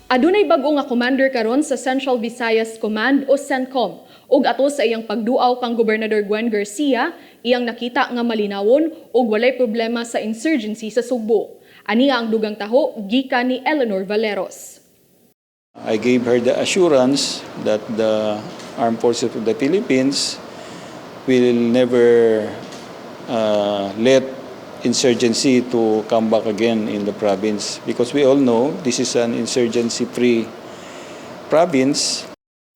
Adunay bag-o nga commander karon sa Central Visayas Command o CENTCOM ug ato sa iyang pagduaw kang Gobernador Gwen Garcia, iyang nakita nga malinawon ug walay problema sa insurgency sa Sugbo. Ani ang dugang taho gikan ni Eleanor Valeros. I gave her the assurance that the Armed Forces of the Philippines will never let insurgency to come back again in the province because we all know this is an insurgency-free province.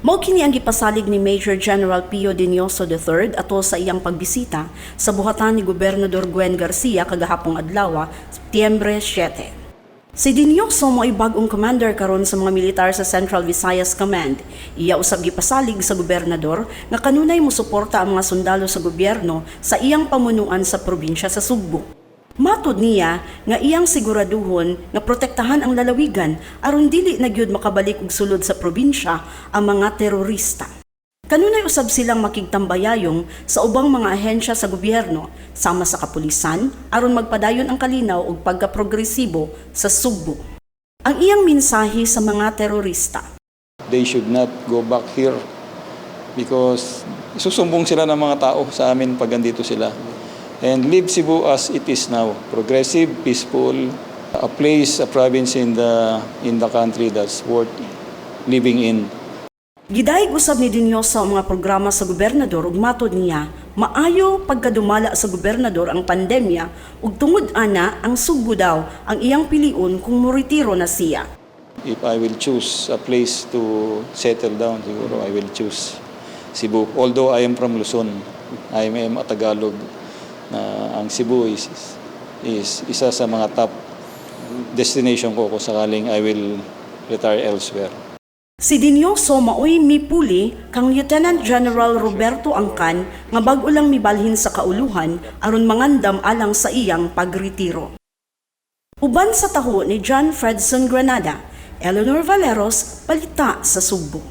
Mao kini ang gipasalig ni Major General Pio Dinyoso III ato sa iyang pagbisita sa buhatan ni Gobernador Gwen Garcia kagahapong adlaw, Setyembre 7. Si Dinyoso mo'y bag-ong commander karon sa mga militar sa Central Visayas Command. Iya usab gipasalig sa gobernador nga kanunay mosuporta ang mga sundalo sa gobyerno sa iyang pamunuan sa probinsya sa Sugbo. Matod niya nga iyang siguraduhon nga protektahan ang lalawigan aron dili na gyud makabalik og sulod sa probinsya ang mga terorista. Kanunay usab silang makigtambayayong sa ubang mga ahensya sa gobyerno sama sa kapulisan aron magpadayon ang kalinaw ug pagkaprogresibo sa Sugbo. Ang iyang mensahe sa mga terorista. They should not go back here because isusumbong sila ng mga tao sa amin pag andito sila. And leave Cebu as it is now, progressive, peaceful, a place, a province in the country that's worth living in. Gidayeg usab ni Dinyoso ang mga programa sa gobernador ug matod niya, maayo pagkadumala sa gobernador ang pandemya ug tungod ana ang Sugbo daw ang iyang piliun kung moretiro na siya. If I will choose a place to settle down, siguro I will choose Cebu. Although I am from Luzon, I am a Tagalog, na ang Cebu is isa sa mga top destination ko kung sakaling I will retire elsewhere. Si Dinyoso maoy mipuli kang Lieutenant General Roberto Angkan nga bag-o lang mibalhin sa kauluhan aron mangandam alang sa iyang pagretiro. Uban sa taho ni John Fredson Granada, Eleanor Valeros, Balita sa Sugbo.